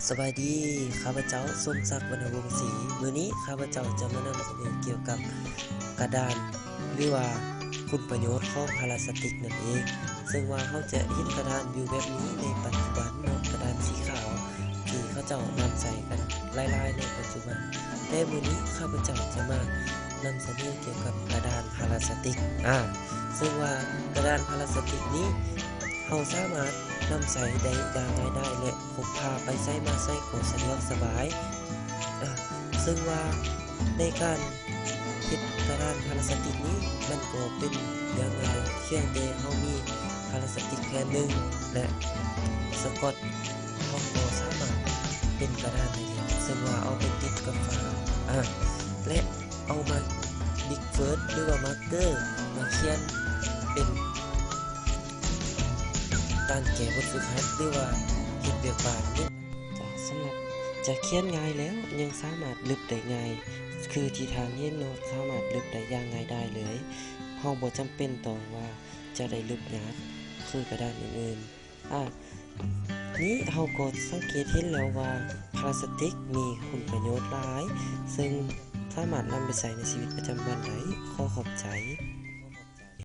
ສະບາຍດີ, ຂ້າພະເຈົ້າ ສົມສັກ ວັນນະວົງສີ. ມື້ນີ້ຂ້າພະເຈົ້າຈະມານຳສະເໜີກ່ຽວກັບກະດານ ຫຼືວ່າຄຸນປະໂຫຍດຂອງພາລາສະຕິກນັ້ນເອງ. ເຊິ່ງວ່າເຮົາຈະເຫັນກະດານຢູ່ແບບນີ້ໃນປັດຈຸບັນເນາະ, ກະດານສີຂາວທີ່ເຂົາເຈົ້ານຳໃຊ້ກັນຫຼາຍໆໃນປັດຈຸບັນ. ແຕ່ມື້ນີ້ຂ້າພະເຈົ້າຈະມານຳສະເໜີກ່ຽວກັບກະດານພາລາສະຕິກ. ອາ, ເຊິ່ງວ່າກະດານພາລາສະຕິກນີ້ ເຮົາສາມາດນຳໃຊ້ໄດ້ຢ່າງງ່າຍດາຍ ແລະ ພົກພາໄປໃສມາໃສກໍສະດວກສະບາຍ. ອາ, ເຊິ່ງວ່າໃນການເຮັດກະດານພາລາສະຕິກນີ້ ມັນກໍເປັນເລື່ອງງ່າຍ, ພຽງແຕ່ເຮົາມີພາລາສະຕິກແຜ່ນໜຶ່ງ ແລະ ສະກອດ ເຮົາກໍສາມາດເປັນກະດານໄດ້ແລ້ວ, ເຊິ່ງວ່າເອົາໄປຕິດກັບຝາ ອາ ແລະ ເອົາມາບິກເຟີດ ຫຼືວ່າມາເກີ ມາຂຽນເປັນການແກ້ບົດຝຶກຫັດ ຫຼືວ່າເຮັດວຽກບ້ານນີ້. ຈາກສຳລັບຈະຂຽນງ່າຍແລ້ວ ຍັງສາມາດລຶບໄດ້ງ່າຍ ຄືທີ່ທ່ານເຫັນເນາະ, ສາມາດລຶບໄດ້ຢ່າງງ່າຍດາຍເລີຍ. ເຮົາບໍ່ຈຳເປັນຕ້ອງວ່າຈະໄດ້ລຶບຍາກຄືກະດານອື່ນໆ. ອາ ນີ້ເຮົາກໍສັງເກດເຫັນແລ້ວວ່າພາລາສະຕິກມີຄຸນປະໂຫຍດຫຼາຍ ເຊິ່ງສາມາດນຳໄປໃຊ້ໃນຊີວິດປະຈຳວັນໄດ້. ຂໍຂອບໃຈ.